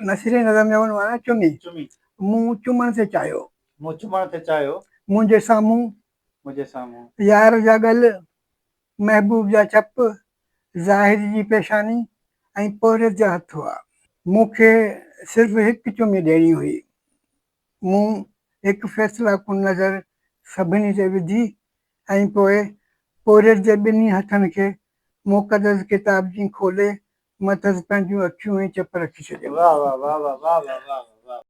نثري نظم جو عنوان آهي چمي. چمي. مون چمڻ ٿي چاهيو. مون چمڻ ٿي چاهيو. منهنجي سامهون. منهنجي سامهون. يار جا ڳل، محبوب جا چپ، زاهد جي پيشاني ۽ پورهيت جا هٿ هئا. مون کي صرف هڪ چمي ڏيڻي هئي. مون هڪ فيصله ڪن نظر سڀني تي وڌي ۽ پوء پورهيت جي ٻنهي هٿن کي مقدس ڪتاب جيئن کولي مٿس پنهنجون اکيون ۽ چپ رکي ڇڏيم. واه واه واه واه واه واه واه واه.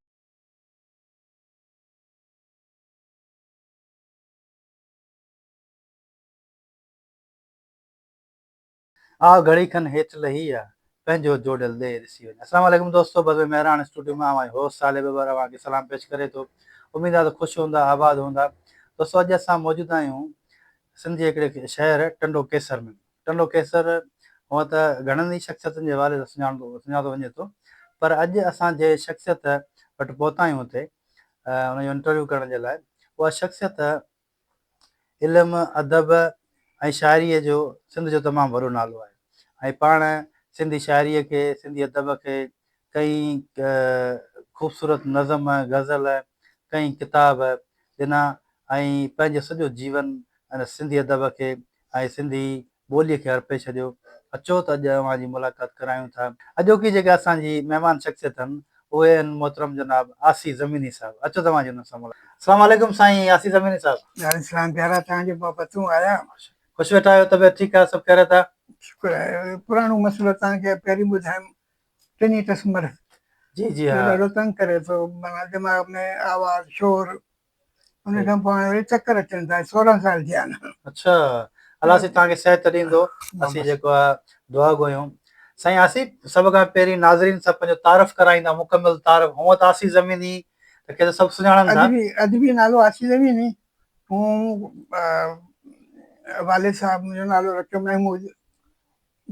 آء گهڙي کن هيٺ لهي آ، پنهنجو جوڙيل ڏيهه ڏسي وڃ. اسلام عليڪم دوستو بزم مهراڻ اسٽوڊيو مان اوهان جو هوسٽ صالح ٻٻر اوهان کي سلام پيش ڪري ٿو. اميد آ ته خوش هوندا آباد هوندا. دوستو اڄ اسان موجود آهيون سنڌ جي هڪڙي شهر ٽنڊو قيصر ۾. ٽنڊو قيصر هونء ته گهڻن ئي شخصيتن جي حوالي سان سڃاتو وڃي ٿو پر اڄ اسان جنهن شخصيت وٽ پهتا آهيون هتي ان جو انٽرويو ڪرڻ جي لاء اها شخصيت علم، ادب ۽ شاعريء جو سنڌ جو تمام وڏو نالو آهي ۽ پاڻ سنڌي شاعريء کي، سنڌي ادب کي ڪئين خوبصورت نظم، غزل، ڪئين ڪتاب ڏنا ۽ پنهنجو سڄو جيون سنڌي ادب کي ۽ سنڌي ٻوليء کي ارپي ڇڏيو. اچو ته اڄ اوهان جي ملاقات ڪرايون ٿا. اڄوڪي جيڪا اسان جي مهمان شخصيت آهن، اهي آهن محترم جناب آسي زميني صاحب. اچو ته اوهان جي انهن سان ملاقات. السلام عليڪم سائين آسي زميني صاحب. وعليڪم السلام پيارا توهان جون محبتون آيا. خوش ويٺا آهيو طبيعت ٺيڪ آهي سڀ خيريت آهي. شڪر آهي پراڻو مسئلو توهان کي پهرين ٻڌايم ٽنهي ٽس مرض جي جي ها ڏاڍو تنگ ڪري ٿو معنيٰ دماغ ۾ آواز شور ان کان پوء هاڻي وري چڪر اچن ٿا 16 سال ٿيا آهن. اڇا الله سائين توهان کي صحت ڏيندو اسين جيڪو آ دعا گويون سائين آصف سڀ کان پهرين ناظرين سان پنهنجو تعارف ڪرائيندا مڪمل تعارف هونء ته آصف زميني ته کي ته سڀ سڃاڻن ٿا. ادبي ادبي نالو آصف زميني هون والد صاحب منهنجو نالو رکيو Mahmood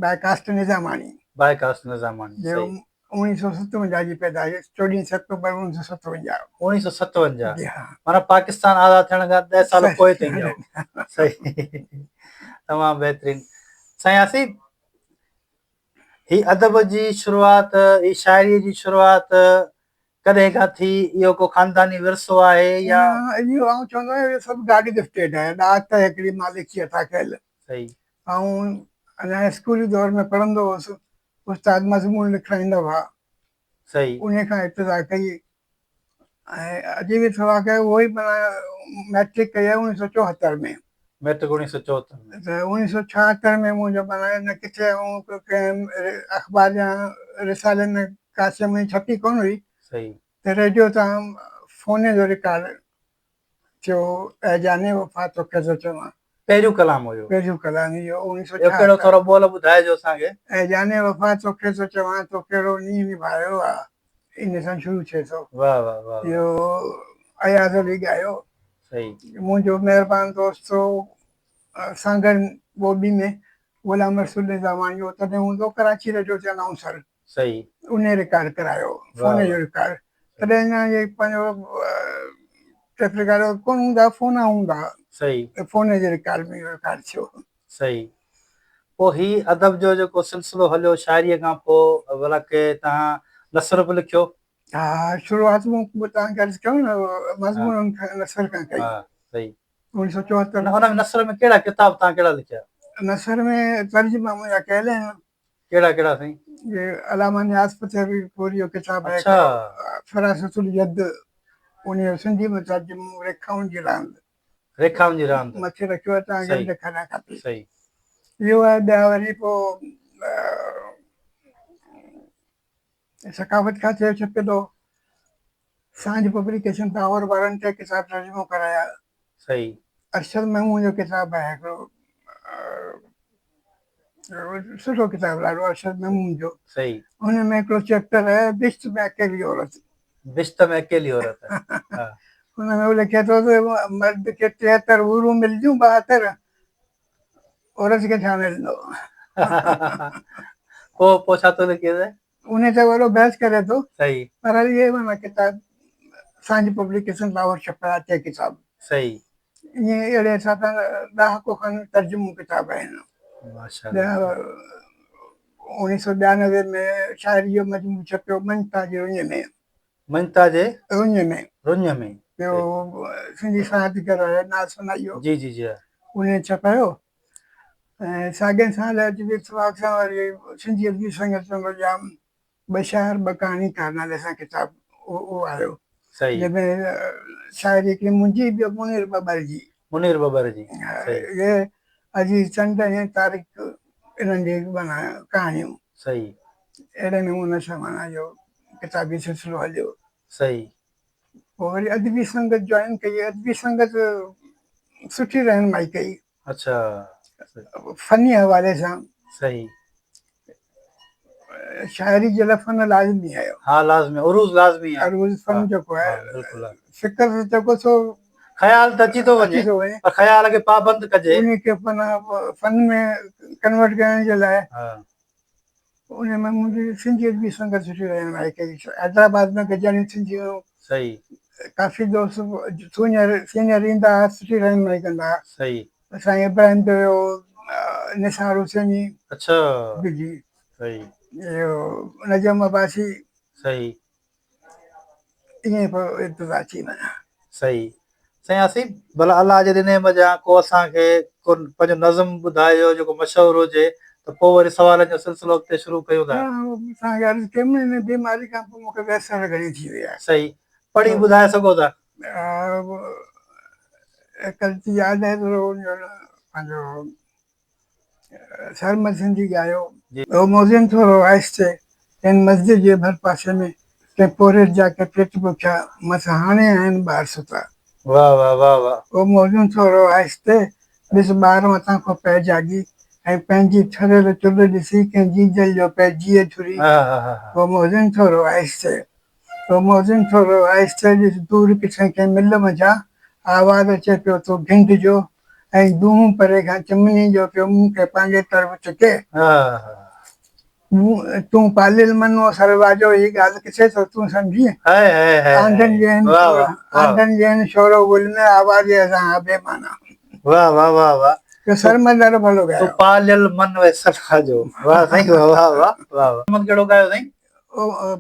by caste Nizamani. By caste Nizamani صحيح. 1957 جي پيدائش 14 سيپٽمبر 1957. 1957 جي ها معنيٰ پاڪستان آزاد ٿيڻ کان 10 سال پوء تائين ڄائو صحيح تمام بهترين سائين آصف هي ادب جي شروعات هي شاعري جي شروعات ڪڏهن کان ٿي اهو ڪو خانداني ورثو آهي يا. نه اهو آئون چوندو آهيان اهو سڀ گاڊ گفٽيڊ آهي ڏات هڪڙي مالڪ جي عطا ڪيل. صحيح. آئون اڃا اسڪولي دور ۾ پڙهندو هوس استاد مضمون لکرائيندا هئا. صحيح. انهي کان ابتدا ڪئي ۽ اڄ به ٿورا ڪيا اهو ئي معنيٰ مئٽرڪ ڪئي آهي 1974 ۾. مئٽرڪ 1974 ۾. ته 1976 ۾ منهنجو معنيٰ نه ڪٿي آئون ڪنهن اخبار يا رسالي ۾ ڪا شيء منهنجي ڇپي ڪونه هئي. صحيح. ته ريڊيو تان فوني جو رڪارڊ ٿيو اي جاني وفا توکي ٿو چوان. پهريون ڪلام هيو. پهريون ڪلام اهو 1976. اهو ڪهڙو ٿورو ٻول ٻڌائجو اسان کي. اي جاني وفا توکي ٿو چوان تو ڪهڙو نينهن نڀايو آ. ان سان شروع ٿئي ٿو. واه واه واه. اهو اياز علي ڳايو. صحيح. منهنجو مهربان دوست هو سانگهڙ ٻوٻي ۾ غلام رسول نظاماڻي هو تڏهن هوندو هو ڪراچي ريڊيو تي انائونسر. صحيح. انهي رڪارڊ ڪرايو فون جو رڪارڊ تڏهن اڃا اهي پنهنجو ٽيپ رڪارڊ ڪونه هوندا هئا فون هوندا هئا. صحيح. ته فون جي رڪارڊ ۾ اهو رڪارڊ ٿيو. صحيح. پوء هي ادب جو جيڪو سلسلو هليو شاعريء کان پوء ڀلا ڪي توهان نثر به لکيو؟ ها شروعات مون توهان کي عرض ڪيو نه مضمونن کان نثر کان ڪئي. ها صحيح. 1974. ان ۾ نثر ۾ ڪهڙا ڪتاب توهان ڪهڙا لکيا؟ نثر ۾ ترجما منهنجا ڪيل آهن. ڪهڙا ڪهڙا سائين؟ جي علامه نياز فتح علي پوري جو ڪتاب آهي اڇا. فراست اليد ان جو سنڌي ۾ ترجمو ريکائن جي راند. ريکائن جي راند. مٿي رکيو آهي توهان کي به ڏيکارڻ کپي. صحيح. اهو آهي ٻيا وري پوء ثقافت کاتي جو ڇپيل هو. سانجهه پبليڪيشن لاهور وارن ٽي ڪتاب ترجمو ڪرايا. صحيح. ارشد محمود جو ڪتاب آهي هڪڙو سٺو ڪتاب ڏاڍو ارشد محمود جو. صحيح. ان ۾ هڪڙو چيپٽر آهي بهشت ۾ اڪيلي عورت. بهشت ۾ اڪيلي عورت ها. ان ۾ هو لکي ٿو ته مرد کي 73 حورون ملنديون 72 عورت کي ڇا ملندو. پوء پوء ڇا ٿو لکي ته؟ انهي تي وڏو بحث ڪري ٿو. صحيح. پر اهي معنيٰ ڪتاب سانجهه پبليڪيشن لاهور ڇپايا ٽي ڪتاب. صحيح. ائين اهڙي حساب سان ڏهاڪو کن ترجمو ڪتاب آهن. ماشاءالله. 1992 ۾ شاعري جو مجموعو ڇپيو مڃتا جي رڃ ۾. مڃتا جي رڃ ۾. رڃ ۾. ٻيو سنڌي ساهتڪار آهي ناز سنائيو. جي جي جي. انهي ڇپايو ۽ ساڳئي سال ادبي اتفاق سان وري سنڌي ادبي سنگت ٽنڊو ڄام ٻه شاعر ٻه ڪهاڻيڪار نالي سان ڪتاب اهو آيو. صحيح. جنهن ۾ شاعري هڪڙي منهنجي ٻيو منير ٻٻر جي. منير ٻٻر جي. صحيح. اهي عزيز چنڊ ۽ طارق انهن جي معنيٰ ڪهاڻيون. صحيح. اهڙي نموني سان معنيٰ اهو ڪتابي سلسلو هليو. صحيح. پوء وري ادبي سنگت جوائن ڪئي. ادبي سنگت سٺي رهنمائي ڪئي. اڇا. فني حوالي سان. صحيح. شاعري جي لاء فن لازمي آهي. ها لازمي عروض لازمي آهي. عروض فن جيڪو آهي. ها بلڪل آهي. فڪر جيڪو سو خيال ته اچي ٿو وڃي پر خيال کي پابند ڪجي. انهي کي فن فن ۾ ڪنورٽ ڪرڻ جي لاء ان ۾ منهنجي سنڌي ادبي سنگت سٺي رهنمائي ڪئي. حيدرآباد ۾ گڏجاڻيون ٿينديون هيون. صحيح. ڪافي دوست سونيئر سينيئر ايندا هئا سٺي رهنمائي ڪندا هئا. صحيح. سائين ابراهيم جويو، نثار حسيني. اڇا. جي جي. صحيح. اهو نجم عباسي. صحيح. ائين پيو ابتدا ٿي معنيٰ. صحيح. سائين آصف ڀلا الله جي ڏني منجهان ڪو اسان کي ڪو پنهنجو نظم ٻڌايو جيڪو مشهور هجي ته پوء وري سوالن جو سلسلو اڳتي شروع ڪيون ٿا. توهان کي عرض ڪيم نه هن بيماري کان پوء مون کي ويسر گهڻي ٿي وئي آهي. صحيح. پڙهي ٻڌائي سگهو ٿا. غلطي ياد آهي ٿورو پنهنجو سرمد سنڌي ڳايو. هو موذين ٿورو آهستي ڪنھن مسجد جي ڀر پاسي ۾ ڪنھن پورهيت جا ڪي پيٽ بکيا مس هاڻي آهن ٻار ستا. واه واه واه واه. هو موذين ٿورو آهستي ڏس ٻار مٿان ڪو پئي جاڳي ۽ پنھنجي ٺريل چلھ ڏسي ڪنھن جيجل جو پئي جيء ٺري. هو موذين ٿورو آهستي تو موذن ٿورو آهستي ڏس دور ڪٿي ڪنهن مل منجهان آواز اچي پيو ٿو گهنڊ جو ۽ دونهون پري کان چمني جو پيو مون کي پنهنجي طرف ڇڪي. تون پاليل منو سروا جو هي ڳالهه ڪٿي ٿو تون سمجهين. آنڌن جي هن آنڌن جي هن شور و غل ۾ آواز اسان ها بي معنيٰ. واه واه واه واه. جو سرمد ڏاڍو ڀلو ڳايو. تون پاليل منو سروا جو واه سائين واه واه واه واه. سرمد ڪهڙو ڳايو سائين.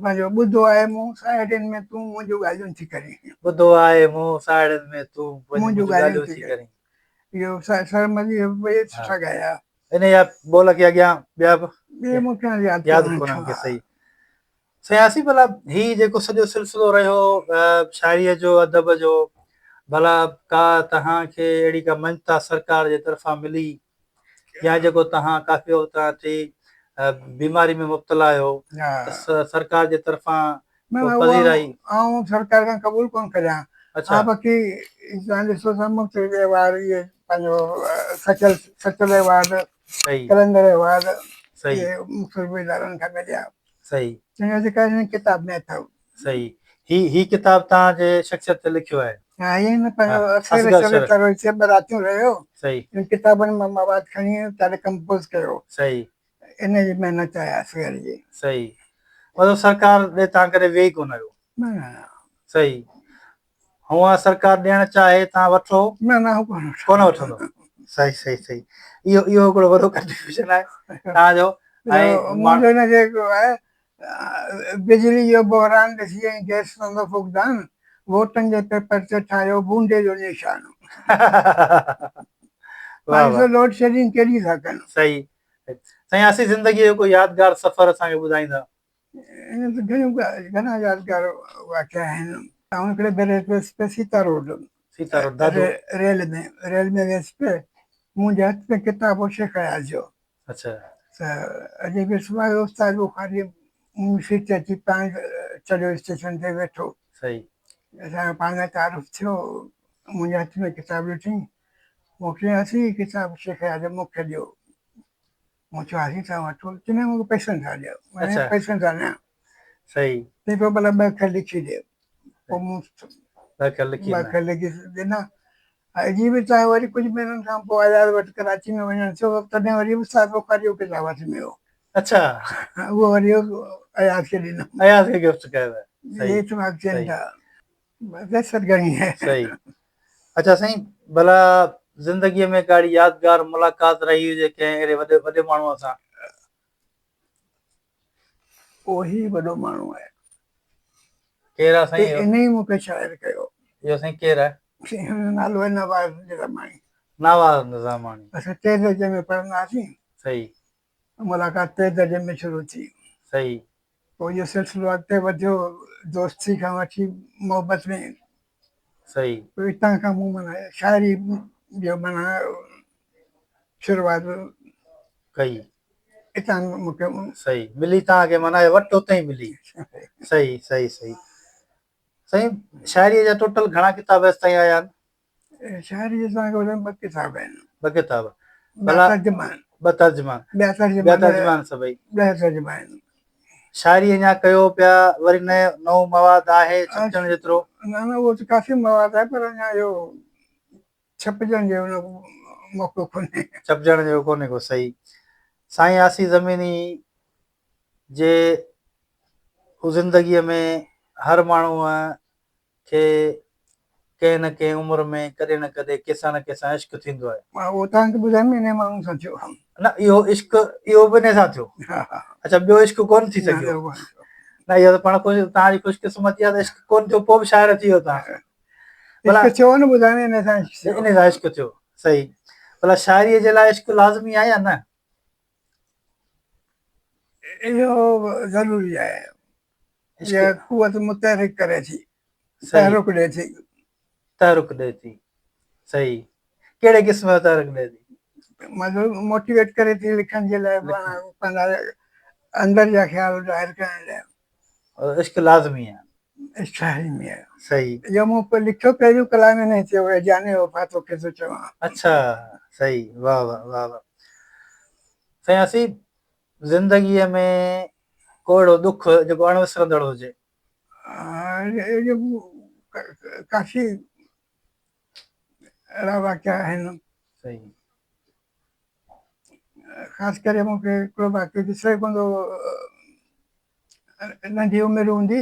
پنهنجو ٻڌو آهي مون ساهيڙين ۾ تون منهنجون ڳالهيون ٿي ڪرين. ٻڌو آهي مون ساهيڙين ۾ تون منهنجون ڳالهيون ٿي ڪرين. اهو سرمد اهي ٻئي سٺا ڳايا. انهيء جا ٻول ڪي اڳيان ٻيا به؟ ٻئي مون کي هاڻي ياد ياد ڪونهن ڪي صحيح. سائين آصف ڀلا هي جيڪو سڄو سلسلو رهيو شاعريء جو ادب جو ڀلا ڪا توهان کي اهڙي ڪا مڃتا سرڪار جي طرفان ملي يا جيڪو توهان ڪافي وقت کان وٺي بيماري ۾ مبتلا آهيو ته سرڪار جي طرفان ڪو پذيرائي. آئون سرڪار کان قبول ڪونه ڪريان. ها باقي توهان ڏسو ته مختلف ايوارڊ اهي پنهنجو سچل سچل ايوارڊ قلندر ايوارڊ اهي مختلف ادارن کان مليا. صحيح. تنهنجو ذڪر هن ڪتاب ۾ اٿو. صحيح. هي هي ڪتاب توهان جي شخصيت تي لکيو آهي. ها هي نه پنهنجو اصغر شر تروئي تي ٻه راتيون رهيو. صحيح. ان ڪتابن مان مواد کڻي تاري ڪمپوز ڪيو. صحيح. ان جي محنت آهي اصغر جي. صحيح. مطلب سرڪار ڏي توهان ڪڏهن ويهي ڪونه آهيو. نه نه نه. صحيح. هونئن سرڪار ڏيڻ چاهي تان وٺو. نه نه هو ڪونه وٺندو. ڪونه وٺندو. صحيح صحيح صحيح اهو اهو هڪڙو وڏو ڪنٽريبيوشن آهي توهان جو ۽ منهنجو هن جيڪو آهي بجلي جو بحران ڏسي ۽ گئس سندو فقدان ووٽن جي پيپر تي ٺاهيو بونڊي جو نشان. واهه واهه. لوڊ شيڊنگ ڪهڙي ٿا ڪن. صحيح سائين اسين زندگي جو ڪو يادگار سفر اسان کي ٻڌائيندا. ائين ته گهڻيون گهڻا يادگار واقعا آهن. آئون هڪڙي ڀيري ويس پئي Sita road Sita road Dadu rail ۾ rail ۾ ويس پئي منهنجي هٿ ۾ ڪتاب هو شيخ اياز جو اڇا ته اڄ به صبح جو استاد بخاري منهنجي سيٽ تي اچي پاڻ چڙهيو اسٽيشن تي ويٺو صحيح اسان جو پاڻ ۾ تعارف ٿيو منهنجي هٿ ۾ ڪتاب ڏٺائين مون چيو هي ڪتاب شيخ اياز جو مون کي ڏيو مون چيو حاجي صاحب وٺو چيائين مون کي پئسن سان ڏيو مون پئسن سان نه صحيح چئي پيو ڀلا ٻه اکر لکي ڏي پوء مون ٻه اکر لکي ٻه اکر لکي ڏنا عجيب ته وري ڪجهه مهينن کان پوء اياز وٽ ڪراچي ۾ وڃڻ ٿيو تڏهن وري به استاد بخاري جو ڪتاب هٿ ۾ هو اڇا اهو وري اياز کي ڏنو اياز کي گفٽ ڪيو صحيح اتفاق ٿين ٿا ويسر گهڻي آهي. صحيح اڇا سائين ڀلا زندگيء ۾ ڪا اهڙي يادگار ملاقات رهي هجي ڪنهن اهڙي وڏي وڏي ماڻهوء سان؟ اهو ئي وڏو ماڻهو آهي. ڪير آهي سائين اهو؟ انهيء مون کي شاعر ڪيو. اهو سائين ڪير آهي؟ سائين هن جو نالو آهي نواز نظاماڻي. نواز نظاماڻي. اسان ٽئين درجي ۾ پڙهندا هئاسين. صحيح. ملاقات ٽئين درجي ۾ شروع ٿي. صحيح. پوء اهو سلسلو اڳتي وڌيو، دوستي کان وٺي محبت ۾. صحيح. پوء اتان کان مون معنيٰ شاعري جو معنيٰ شروعات ڪئي. اتان مون کي. صحيح ملي توهان کي معنيٰ وٽ اتي ئي ملي. صحيح صحيح صحيح. سائين شاعريء جا ٽوٽل گهڻا ڪتاب هيستائين آيا آهن؟ شاعريء جا توهان کي ٻڌايم ٻه ڪتاب آهن. ٻه ڪتاب. ٻيا ترجما آهن. ٻه ترجما. ٻيا ترجما ٻيا ترجما آهن سڀئي. 10 ترجما آهن. شاعري اڃا ڪيو پيا وري نئون مواد آهي ڇپجڻ جيترو؟ نه نه اهو ته ڪافي مواد آهي پر اڃا اهو ڇپجڻ جو موقعو ڪونهي. ڇپجڻ جو ڪونهي ڪو صحيح. سائين آسي زميني جي زندگيء ۾ هر ماڻهوء کي ڪنهن نه ڪنهن عمر ۾ ڪڏهن نه ڪڏهن ڪنهن سان نه ڪنهن سان عشق ٿيندو آهي. اهو توهان کي ٻڌايم انهيء ماڻهوء سان ٿيو. نه اهو عشق اهو به انهيء سان ٿيو. اڇا ٻيو عشق ڪونه ٿي سگهيو. نه اهو ته پاڻ خوش توهان جي خوش قسمتي آهي ته عشق ڪونه ٿيو پوء به شاعر ٿي ويو توهان. عشق ٿيو نه ٻڌايم انهيء سان عشق ٿيو. انهيء سان عشق ٿيو صحيح. ڀلا شاعريء جي لاء عشق لازمي آهي يا نه؟ اهو ضروري آهي. اها قوت متحرڪ ڪري ٿي، تحرڪ ڏئي ٿي. تحرڪ ڏئي ٿي صحيح. ڪهڙي قسم جو تحرڪ ڏئي ٿي؟ مطلب موٽيويٽ ڪري ٿي لکڻ جي لاء پنهنجا اندر جا خيال ظاهر ڪرڻ لاء. عشق لازمي آهي. عشق لازمي آهي. صحيح. اهو مون لکيو پهريون ڪلام انهيء چيو اي جان وفا توکي ٿو چوان. اڇا صحيح واه واه واه واه سائين اسين زندگيء ۾ ڪو اهڙو ڏک جيڪو اڻ وسرندڙ هجي؟ ڪافي اهڙا واقعا آهن. صحيح. خاص ڪري مون کي هڪڙو واقعو وسري ڪونه ٿو. ننڍي عمر هوندي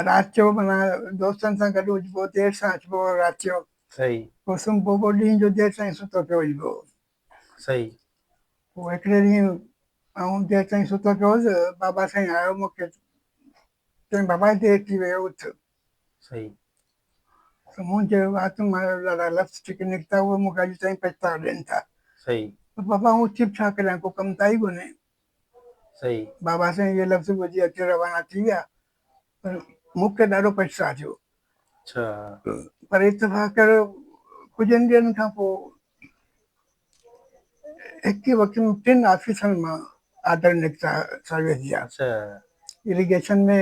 رات جو معنيٰ دوستن سان گڏ هجبو دير سان اچبو هو رات جو. صحيح. پوء سمهبو پوء ڏينهن جو دير تائين ستو پيو هجبو. صحيح. پوء هڪڙي ڏينهن آئون دير تائين ستو پيو هوس، بابا سائين آيو مون کي چيائين بابا دير ٿي وئي اٿ. صحيح. ته منهنجي وات مان ڏاڍا لفظ جيڪي نڪتا اهي مون کي اڄ تائين پڇتاء ڏين ٿا. صحيح. ته بابا آئون اٿي به ڇا ڪريان ڪو ڪم ته آهي ڪونهي. صحيح. بابا سائين اهي لفظ ٻڌي اٿي روانا ٿي ويا پر مون کي ڏاڍو پڇتاء ٿيو. اڇا. پر اتفاق ڪريو ڪجهن ڏينهن کان پوء هڪ ئي وقت ۾ ٽن آفيسن مان آرڊر نڪتا سروس جا. اڇا. اريگيشن ۾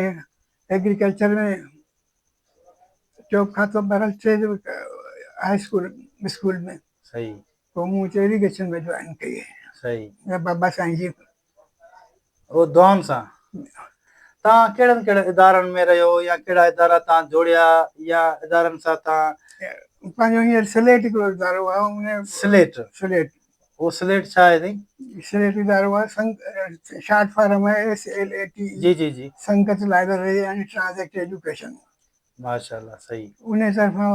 ايگريڪلچر ۾ چوڪ کاتو بهرحال ٽي هاء اسڪول اسڪول ۾. صحيح. پوء مون اتي اريگيشن ۾ جوائن ڪئي. صحيح. بابا سائين جي او دعائن سان. توهان ڪهڙن ڪهڙن ادارن ۾ رهيو يا ڪهڙا ادارا توهان جوڙيا يا ادارن سان توهان. پنهنجو هينئر سليٽ هڪڙو ادارو آهي ان. سليٽ. سليٽ. اهو سليٽ ڇا آهي سائين؟ سليٽ ادارو آهي سنگ شارٽ فارم آهي ايس ايل اي ٽي جي جي جي. Sangat library and transit education. ماشاء الله صحيح. انهي طرفان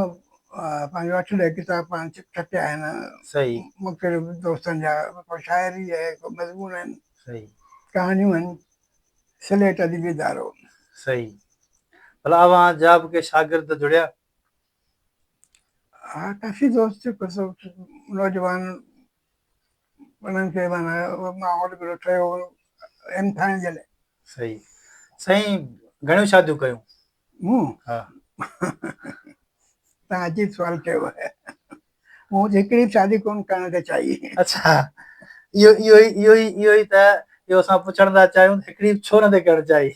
پنهنجو اٺ ڏهه ڪتاب پاڻ ڇپيا آهن. صحيح. مختلف دوستن جا ڪو شاعري آهي ڪو مضمون آهن. صحيح. ڪهاڻيون آهن. سليٽ ادبي ادارو. صحيح. ڀلا اوهان جا به ڪي شاگرد جڙيا؟ ها ڪافي دوست نوجوان انهن کي معنيٰ ماحول هڪڙو ٺهيو همٿائڻ جي لاء. صحيح سائين گهڻيون شاديون ڪيون؟ مون؟ ها. تان عجيب سوال ڪيو آهي. مون ته هڪڙي به شادي ڪونه ڪرڻ ٿي چاهي. اڇا اهو اهو ئي اهو ئي اهو ئي ته اهو اسان پڇڻ ٿا چاهيون ته هڪڙي به ڇو نه ٿي ڪرڻ چاهي؟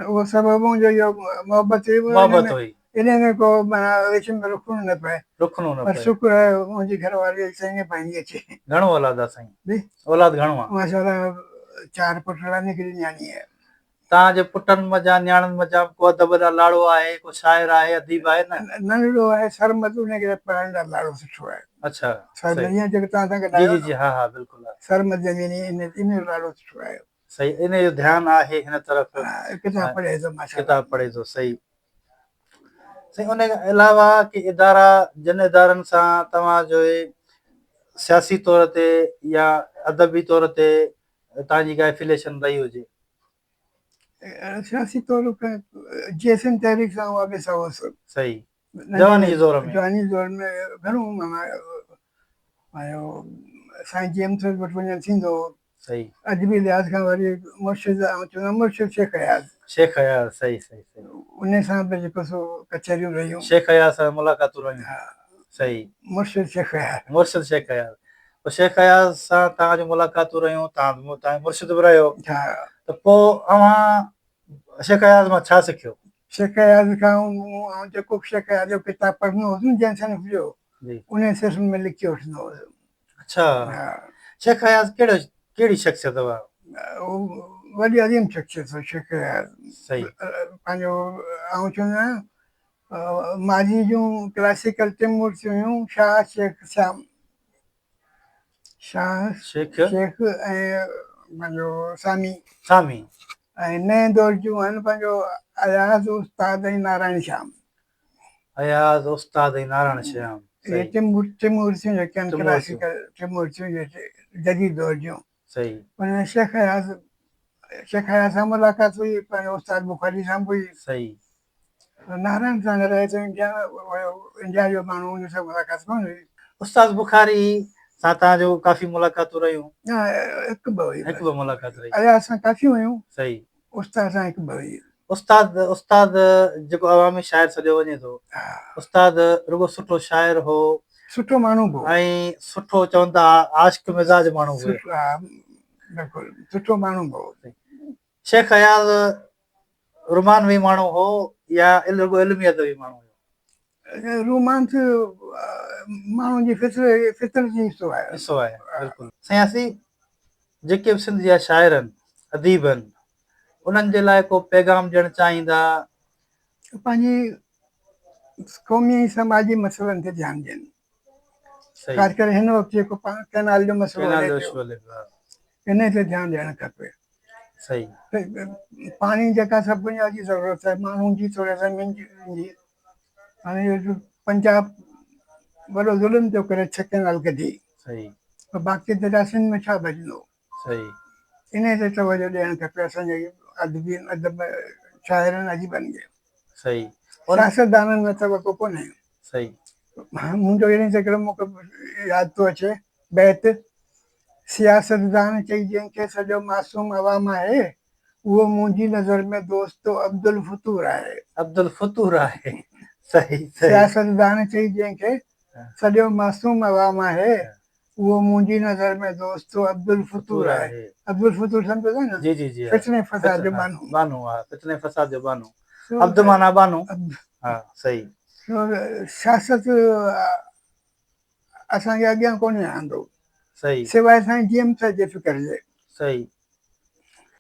اهو سبب منهنجو اهو محبت هئي. محبت هئي. انهيء ۾ ڪو معنيٰ وچ ۾ رخنو نه پئي. رخنو نه پر پئي. شڪر آهي منهنجي گهر واري چڱي پائيندي اچي. گهڻو اولاد آ سائين؟ جي؟ اولاد گهڻو آ؟ ماشاء الله چار پٽ آهن هڪڙي نياڻي آهي. توهان جي پٽن منجهان نياڻين منجهان به ڪو ادب ڏانهن لاڙو آهي، ڪو شاعر آهي، اديب آهي نه؟ ننڍڙو آهي سرمد انهيء کي پڙهڻ ڏانهن لاڙو سٺو آهي. اڇا سرمد صحيح. جيئن جيڪو توهان سان گڏ جي آيو جي نه. جي ها ها بلڪل ها. سرمد جميني انهيء جو لاڙو سٺو آهي. صحيح انهيء جو ڌيان آهي هن طرف. ڪتاب پڙهي ٿو ماشاء الله. ڪتاب پڙهي ٿو صحيح. سائين ان کان علاوه ڪي ادارا جن ادارن سان توهان جو سياسي طور تي يا ادبي طور تي توهان جي ڪا افيليشن رهي هجي؟ سياسي طور جي ايس ايم تحريڪ سان وابسته هوس. صحيح. جواني جي دور ۾. جواني جي دور ۾ گهڻو معنيٰ پنهنجو سائين جي ايم سيد وٽ وڃڻ ٿيندو هو. صحيح. ادبي لحاظ کان وري مرشد آئون چوندو آهيان مرشد شيخ اياز. شيخ اياز صحيح صحيح صحيح. انهي سان به جيڪو سو ڪچهريون رهيون. شيخ اياز سان ملاقاتون رهيون. ها. صحيح. مرشد شيخ اياز. مرشد شيخ اياز. پوء شيخ اياز سان توهان جون ملاقاتون رهيون توهان توهان مرشد به رهيو. ها. ته پوء اوهان شيخ اياز مان ڇا سکيو؟ شيخ اياز کان آئون جيڪو به شيخ اياز جو ڪتاب پڙهندو هوس نه جنهن صنف جو انهي صنف ۾ لکي وٺندو هوس. اڇا شيخ اياز ڪهڙو ڪهڙي شخصيت هئا؟ وڏي عظيم شخصيت هو شيخ اياز. صحيح. پنهنجو آئون چوندو آهيان ماضي جون ڪلاسيڪل ٽي مورتيون هيون شاهه شيخ شيام. شاهه شيخ شيخ ۽ پنهنجو سامي. سامي. ۽ نئين دور جون آهن پنهنجو اياز استاد ۽ نارائڻ شيام. اياز استاد ۽ نارائڻ شيام. اهي ٽي مورتيون جيڪي آهن ڪلاسيڪل ٽي مورتيون جيڪي جديد دور جون. صحيح. ان ۾ شيخ اياز شيخ اياز سان ملاقات هئي پنهنجي استاد بخاري سان به هئي. صحيح. نارائڻ سان رهي ته انڊيا ويو انڊيا جو ماڻهو ان سان ملاقات ڪونه هئي. استاد بخاري سان توهان جو ڪافي ملاقاتون رهيون. نه هڪ ٻه هئي. هڪ ٻه ملاقات رهي. اياز سان ڪافي هيون. صحيح. استاد سان هڪ ٻه هئي. استاد استاد جيڪو عوامي شاعر سڏيو وڃي ٿو استاد رڳو سٺو شاعر هو. سٺو ماڻهو به هو. ۽ سٺو چون ٿا عاشق مزاج ماڻهو به هو. ها بلڪل سٺو ماڻهو به هو. شيخ اياز رومانوي ماڻهو هو يا رڳو علمي ادبي ماڻهو هيو؟ رومانس ماڻهو جي فطرت جو حصو آهي. حصو آهي بلڪل. سائين اسين جيڪي به سنڌ جا شاعر آهن اديب آهن انهن جي لاء ڪو پيغام ڏيڻ چاهيندا؟ پنهنجي قومي ۽ سماجي مسئلن تي ڌيان ڏين. خاص ڪري هن وقت جيڪو ڪئنال جو مسئلو هلي پيو انهي تي ڌيان ڏيڻ کپي. صحيح. پاڻي جيڪا سڀ دنيا جي ضرورت آهي ماڻهن جي توڙي زمين جي. هاڻي پنجاب وڏو ظلم پيو ڪري ڇهه ڪئنال ڪڍي. صحيح. پر باقي دريا سنڌ ۾ ڇا بچندو. صحيح. انهي تي توجه ڏيڻ کپي اسان جي ادبي ادب شاعرن اديبن کي. صحيح. سياستدانن ۾ توقع ڪونهي. صحيح. منهنجو انهي تي هڪڙو مون کي ياد ٿو اچي بيت، سياستدان چئي جنهن کي سڄو معصوم عوام آهي، اهو منهنجي نظر ۾ دوست عبدالفتور آهي. عبدالفتور آهي. صحيح صحيح. سياستدان چئي جنهن کي سڄو معصوم عوام آهي، اهو منهنجي نظر ۾ دوست عبدالفتور آهي. عبدالفتور سمجهو ٿا نه؟ جي جي جي. فتني فساد جو ٻانهو. ٻانهو ها فتني فساد جو ٻانهو. عبد معنيٰ ٻانهو. ها صحيح. سياست اسان کي اڳيان ڪونهي آندو. صحيح. سواء سائين جي ايم سيد جي فڪر جي. صحيح.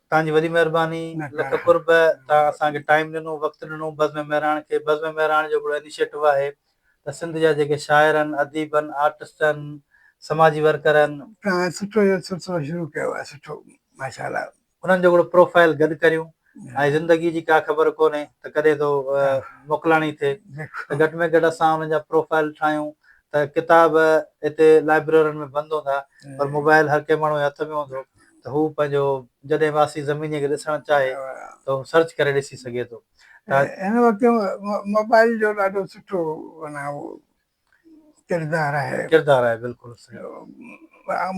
توهان جي وڏي مهرباني لک قرب توهان اسان کي ٽائيم ڏنو وقت ڏنو بزم مهراڻ کي بزم مهراڻ جو هڪڙو انيشيٽو آهي ته سنڌ جا جيڪي شاعر آهن اديب آهن آرٽسٽ آهن سماجي ورڪر آهن. توهان سٺو اهو سلسلو شروع ڪيو آهي سٺو ماشاءالله. انهن جو هڪڙو پروفائيل گڏ ڪريون ۽ زندگي جي ڪا خبر ڪونهي ته ڪڏهن ٿو موڪلاڻي ٿئي ته گهٽ ۾ گهٽ اسان انهن جا پروفائيل ٺاهيون ته ڪتاب هتي لائبريرين ۾ بند هوندا پر موبائل هر ڪنهن ماڻهو جي هٿ ۾ هوندو ته هو پنهنجو جڏهن به آسي زميني کي ڏسڻ چاهي ته هو سرچ ڪري ڏسي سگهي ٿو ته هن وقت موبائل جو ڏاڍو سٺو معنيٰ ڪردار آهي. ڪردار آهي بلڪل صحيح.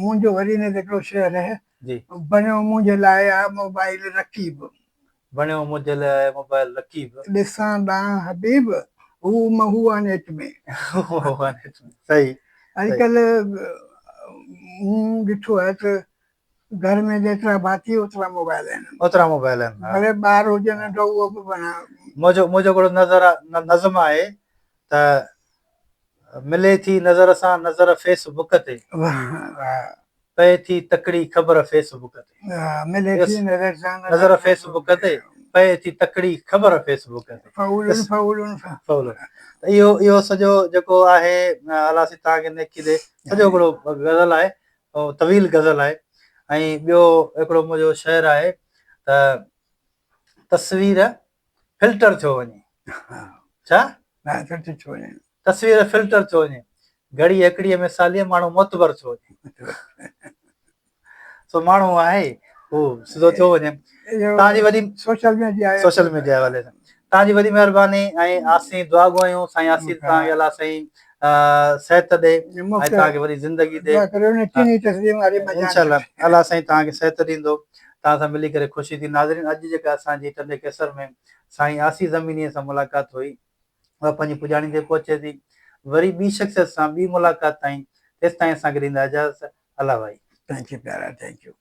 منهنجو وري هن تي هڪڙو شعر آهي. جي. بڻيو منهنجي لاء آ موبائل رقيب. بڻيو منهنجي لاء آهي موبائل رقيب. ڏسان ڏانهن حبيب هو مهو آ نيٽ ۾. هو مهو آ نيٽ ۾. صحيح. اڄڪلهه مون ڏٺو آهي ته گهر ۾ جيترا ڀاتي اوترا موبائل آهن. اوترا موبائل آهن. ڀلي ٻار هجي ننڍو اهو به معنيٰ. منهنجو منهنجو هڪڙو نظر نظم آهي ته ملي ٿي نظر سان نظر فيس بڪ تي. پئي ٿي تڪڙي خبر فيس بڪ تي. ملي ٿي نظر سان نظر فيس بڪ تي پئي ٿي تڪڙي خبر فيس بڪ تي. فعولن فعولن فعولن ته اهو اهو سڄو جيڪو آهي الله سائين توهان کي نيڪي ڏي سڄو هڪڙو غزل آهي طويل غزل آهي ۽ ٻيو هڪڙو منهنجو شعر آهي ته تصوير فلٽر ٿيو وڃي ڇا فلٽر ٿيو وڃي تصوير فلٽر ٿيو وڃي گهڙي هڪڙيء ۾ ساليء ماڻهو معتبر ٿيو وڃي سو ماڻهو آهي هو سڌو ٿيو وڃي. توهان جي وڏي سوشل ميڊيا سوشل ميڊيا حوالي سان توهان جي وڏي مهرباني ۽ اسين دعا گو آهيون سائين آسير توهان کي الله سائين صحت ڏي ۽ توهان کي وڏي زندگي ڏي انشاء الله الله سائين توهان کي صحت ڏيندو توهان سان ملي ڪري خوشي ٿي. ناظرين اڄ جيڪا اسان جي ٽنڊي قيصر ۾ سائين آسي زميني سان ملاقات هئي اها پنهنجي پڄاڻي تي پهچي ٿي. وري ٻي شخصيت سان ٻي ملاقات تائين تيستائين اسان کي ڏيندا اجازت. الله ڀائي. Thank you پيارا thank you.